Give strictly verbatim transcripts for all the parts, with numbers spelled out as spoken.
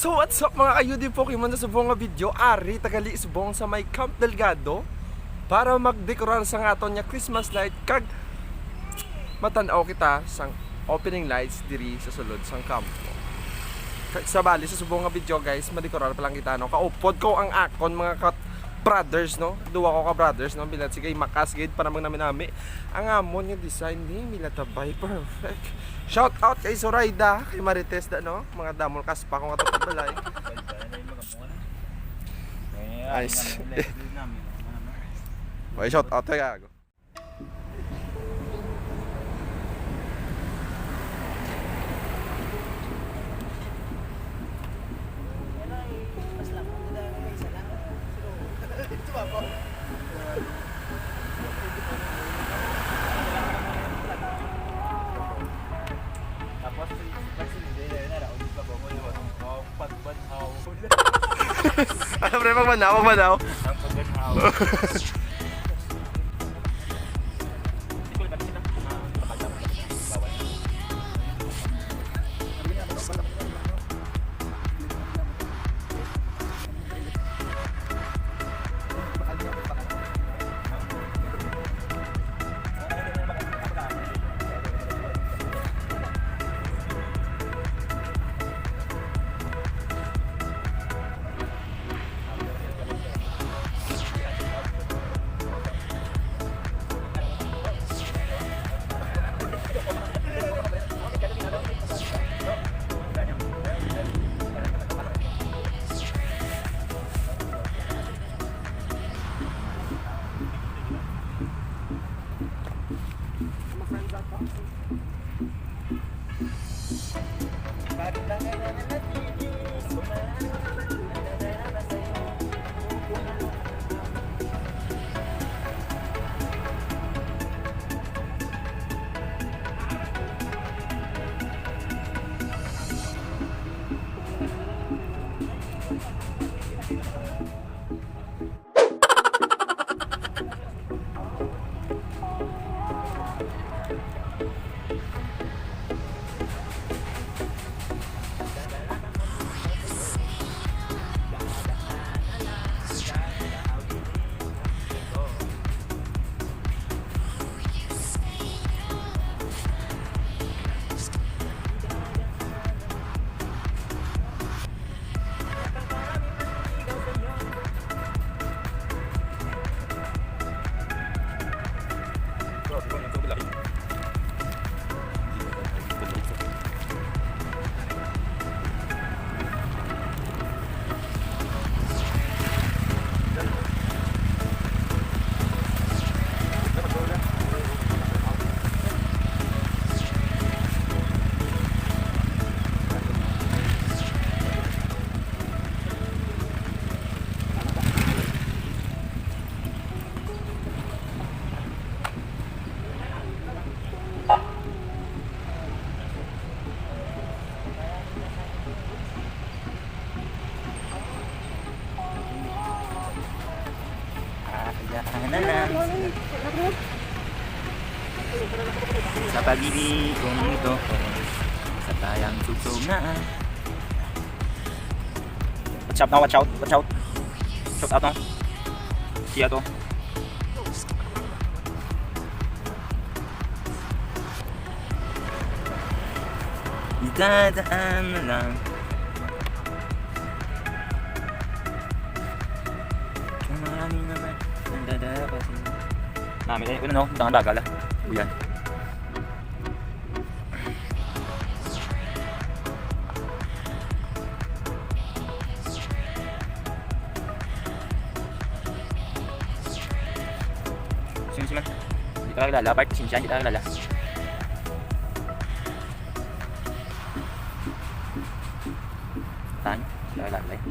So what's up, mga ka-U D P? Kay man sa subong nga video, ari ta gali subong sa may Camp Delgado para magdekorar sa nga aton nga Christmas light kag matan-aw kita sang opening lights diri sa sulod sang kampo. Ka-, sa bali, sa subong nga video, guys, madekorar pa lang kita, no? Kaupod ko ang akon mga ka-, brothers, no? Duwa ko ka brothers, no? Bilat sige, makas gid para magnaminami. Ang amon nga design ni Milatabay, perfect. Shout out kay Zoraida, kay Marites da, no? Mga damol kas pa kung ato pagbalay. Nice. Ay, shout out kay gago. Tapos, si presidente na yun, naraon sa bangon, yun. Ang pagbanhaw. Ano, pre? Pagbanhaw, pagbanhaw. Ang pagbanhaw. Ah, yan na lang. Sa pag-ibig kong ito, sa tayang tugtog na. Watch out na, watch out, watch out. Shout out, no? Siya to. Idadaan na lang. Ang marami naman. Ang dadala kasi. Namin, eh, ano, no? Ang dagal, ah. Uyan. Sino sila? Hindi ka kilala, Bart. Sino siya? Hindi ka kilala. Tan, hindi ka kilala, eh.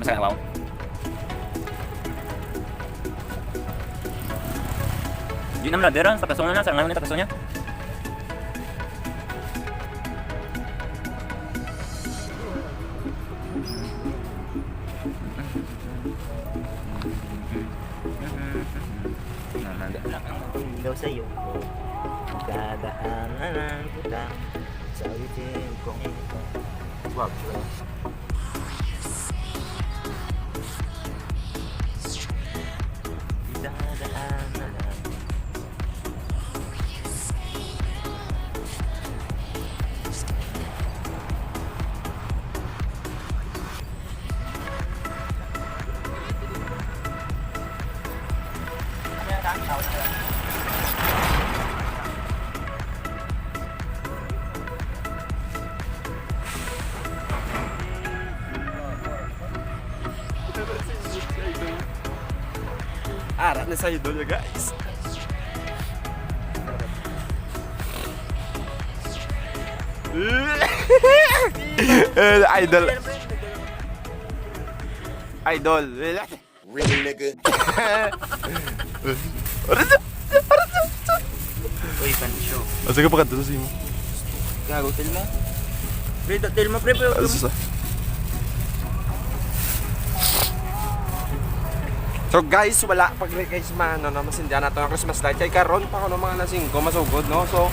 Masaya, wow. Yun ang ladera, sa kaso na, sa ngayon, sa kaso niya. Daw sa'yo. Dadaan na lang kita sa awitin kong ito. Wag. Dadaan na lang. Ara na sa idol, guys. Eh, idol. Idol. Real nigga. Uy, Pancho. Ah, sige, pakadto sa imo. Gago, til mo. Pre, til mo, pre, pre. Ah, sus, ah. So guys, wala pa, guys, ma-, ano, no, masindihan nato ang Christmas light. Kay karon pa kuno mga alas singko masugod, no? So,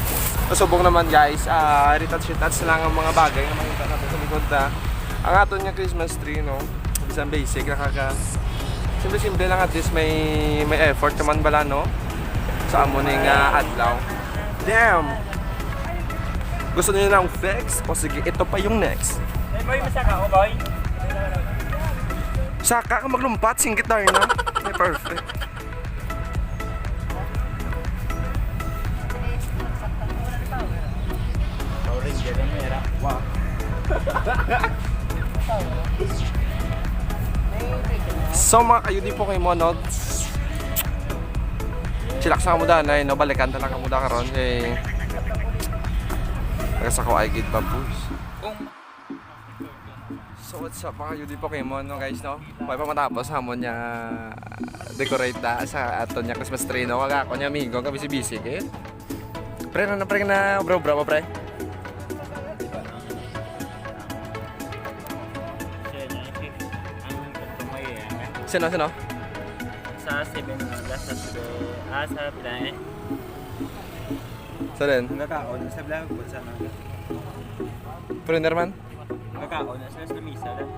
masubong naman, guys, ah, retouch-retouch lang ang mga bagay nga makita nato sa likod, ah. Ang aton nga Christmas tree, no? Bisan basic, nakaka-, simple-simple lang, at least may, may effort naman bala, no? Sa amo ning, ah, adlaw. Damn! Gusto niyo ng fix? O sige, ito pa yung next. Hey, boy, masaka ako, boy. Saka ka maglumpat, singgit na rin, no? Ay, perfect. Orange, yun ang mera. Wow. So, mga ka-U D Pokemon, no? Chillax lang kamo danay, no? Balikan ta lang kamo da karon kay taga sa ko ay gid pa, boys. So, what's up, mga U D Pokemon, no, guys, no? May pa matapos hamon niya decorate da sa aton niya Christmas tree, no? Kag ako niya amigo, kami si Bisik, eh. Pre, na, pre, na, bro, bro, pre. Sino, sino? Sa seven, ah, sa, ah, sa plan. Sa rin? Ang kakaon, sa vlog po sa mga. Printer man? Ang kakaon, sa, sa misa lang.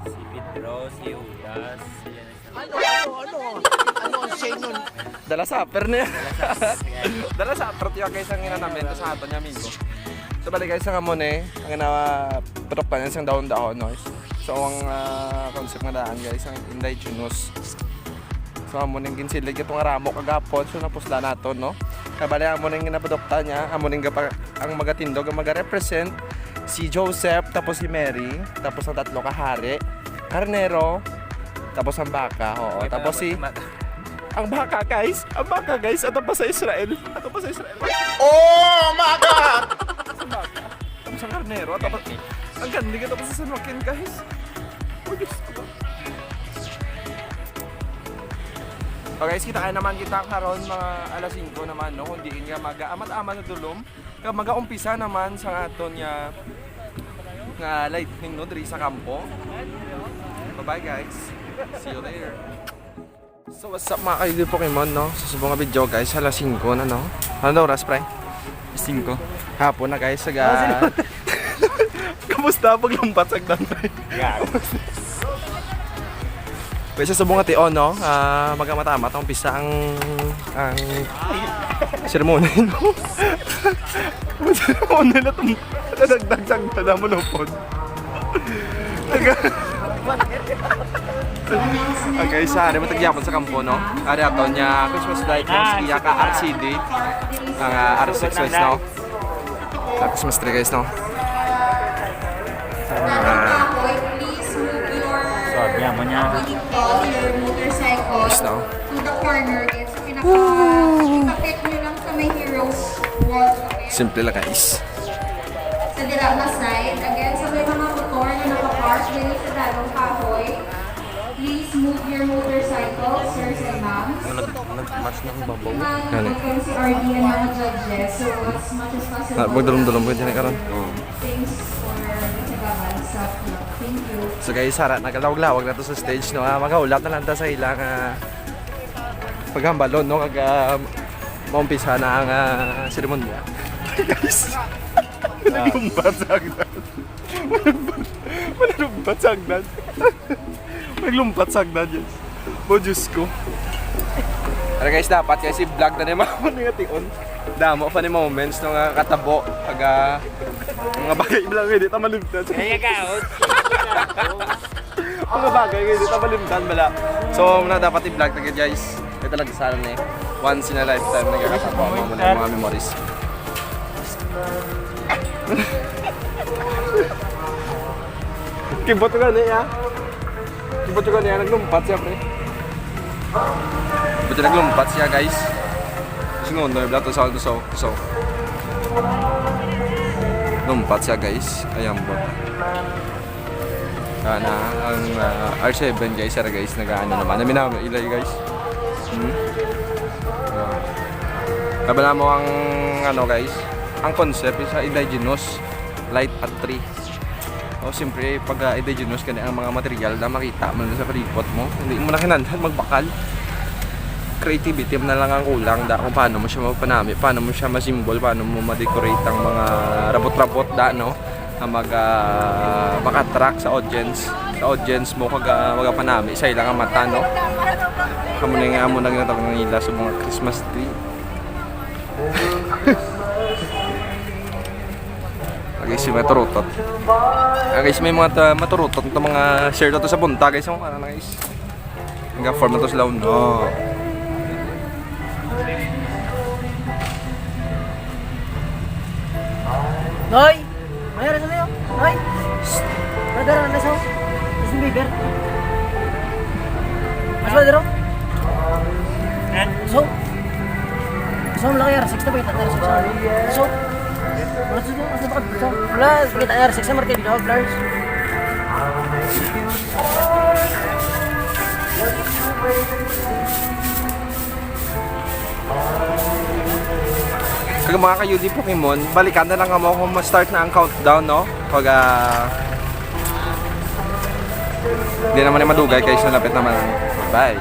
Si Pedro, si Judas, si Ano, ano, ano? Ano ang say nun? Dala sa upper niya. Dala sa upper tiyo, guys, ang ina namin sa aton niya, amigo. So, bali, guys, ang amo ni, ang ina, produkta niya sang dahon-dahon, no? So, ang, ah, concept nga daan, guys, ang indigenous. So, amo ning ginsilig itong ramo kagapon. So, napusla nato, no? Kaya bali, amo ning ginaprodukta niya, amo ning gapa-, ang magatindog, ang magarepresent, si Joseph, tapos si Mary, tapos ang tatlo ka hari, karnero, tapos ang baka, oo. Okay, tapos tapos si, ang baka. Ang baka, guys, ang baka, guys, ato pa sa Israel. Ato pa sa Israel. Oh my God! Ang baka. Tapos ang karnero, tapos ang ganding, tapos sa San Joaquin, guys. Oh, Diyos ko. So, guys, kita kaya naman kita karon mga alas singko naman, no? Kung diin nga mag-amat-amat sa dulom, kag mag-aumpisa naman sa aton nga, nga lightning, no, diri sa kampo. Bye-bye, guys. See you later. So, what's up, mga ka-U D Pokemon, no? Sa subong nga video, guys, alas singko na, no? Ano oras, pre? Singko. Hapon na, guys, saga. Ah, sino? Kamusta paglumpat sa agdan, pre? Gago. Pwede sa subong nga tion, no? Ah, magamata-mata ang umpisa ang, ang sermon, no? Sermon nila itong nadagdag-dagdag na mo, no, pod. Okay, sa ari mo tagyapon sa kampo, no? Ari ato niya Christmas light, no? Sa iya ka R C D. Ang, ah, R six, guys, no? Tapos mas three, guys, no? Ah. Kahoy, please move your Sabi mo niya. Vehicle, your motorcycle Yes, no? To the corner, guys. Sa pinaka, pinakapit nyo lang sa may Heroes Wall. Simple lang, guys. Sa dira nga side, again, sa may mga motor na nakapark diri sa dalong kahoy, please move your motorcycle, sirs and ma'ams. Nag-, nag-match na ang babaw. Gani. Welcome si R D and mga judges. So, as much as possible, Ah, magdulom-dulom ko dyan, karon. Oo. Things for the Tagabans. So guys, hara, nagalawag-lawag na to sa stage, no? Ah, maghulat na lang ta sa ilang, ah, paghambalon, no? Kag, ah, maumpisa na ang, ah, seremonya. Guys, naglumpat sa hagdan. Naglumpat sa hagdan. Naglumpat sa hagdan, guys. Oh, Diyos ko. Pero guys, dapat guys, i-vlog na ni mga mga tion. Damo pa ni moments no nga katabo. Pag, ah, mga bagay lang, hindi ta malimtan. Kaya ka, oh. Mga bagay, hindi ta malimtan, bala. So, muna dapat i-vlog na, guys. Ito lang sana ni once in a lifetime na nagkakasama mo na yung mga memories. Kibot ka na, ya. Kibot ka na, ya. Naglumpat siya, pre. Kibot, naglumpat siya, guys. Sino, no, blato sa, so, so. Lumpat siya, guys. Ayan po. Ah, na, ang, ah, R seven, guys, sir, guys, nag-aano naman. Naminaw, ilay, guys. Hmm? Ah. Kabala mo ang, ano, guys, ang concept is, ah, indigenous light at tree. O, siyempre, pag, ah, indigenous ka na ang mga material na makita mo na sa palibot mo, hindi mo na kinahanglan magbakal. Creativity mo na lang ang kulang, da, kung paano mo siya mapanami, paano mo siya ma-symbol, paano mo ma-decorate ang mga rabot-rabot, da, no? Na mag, ah, maka-attract sa audience, sa audience mo, kag, ah, magapanami sa ilang mata, no? Kamo na nga mo na ginatawag ng ila sa mga Christmas tree. Lagi si maturutot. Ah, guys, may mga ta-, maturutot ito mga share to sa punta, guys. Yung ano, guys. Nag-form na to sila, no? Noy! Mayroon sa tayo? Noy! Shh! Brother, ano sa? Justin Bieber. Mas brother, oh? Eh? So? So, malaki yara. Six na ba kita? Six na. So? Wala sa dito. Mas napakabito. Wala. Kita yara. Six na market dito. Flowers. Kag mga ka-U D Pokemon, balikan na lang kamo kung ma-start na ang countdown, no? Pag, ah, di naman na madugay, guys, nalapit naman ang bye.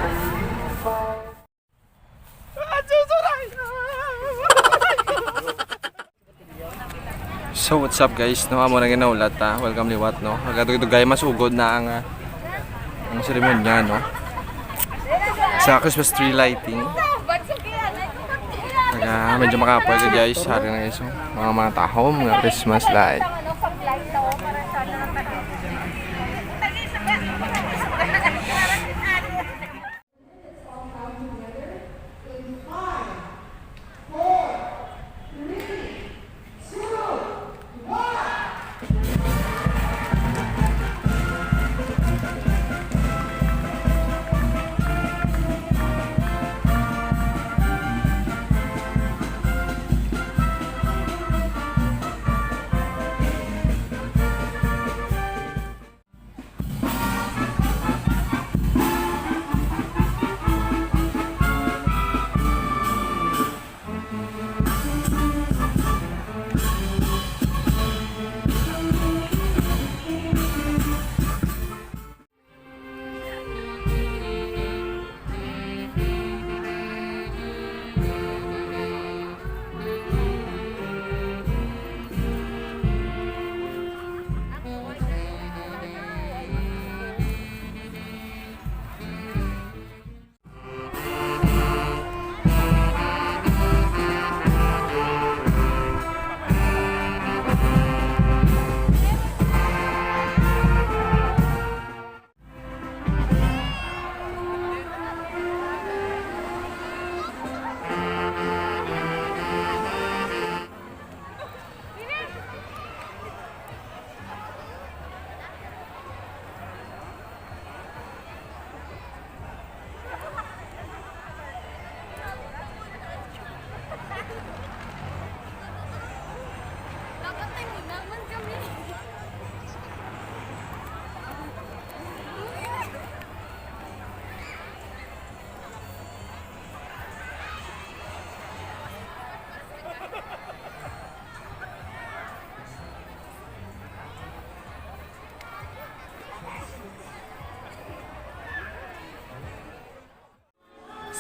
So, what's up, guys? No, amo na ginahulat, ha. Welcome liwat, no. Nagadugay-dugay, masugod na ang, ah, ang seremonya, no. Sa Christmas tree lighting. Naga, medyo makapoy ka, guys. Hari na, guys, oh. Mga, mga tahom nga Christmas light.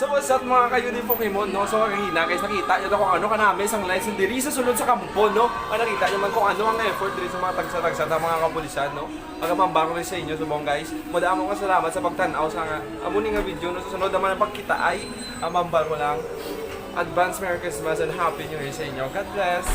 So what's up, mga ka-Uni Pokemon, no? So kanina, guys, nakita nyo na kung ano kanami sang lights diri sa sulod sa kampo, no? Ang nakita nyo man kung ano ang effort diri sa mga tagsa-tagsa na mga kapulisan, no? Magabambang ko sa inyo subong, guys. Madamo nga salamat sa pagtan-aw sa nga amo ni nga video, no? Sa sunod naman ang pagkita ay amambal mo lang. Advance Merry Christmas and Happy New Year sa inyo. God bless!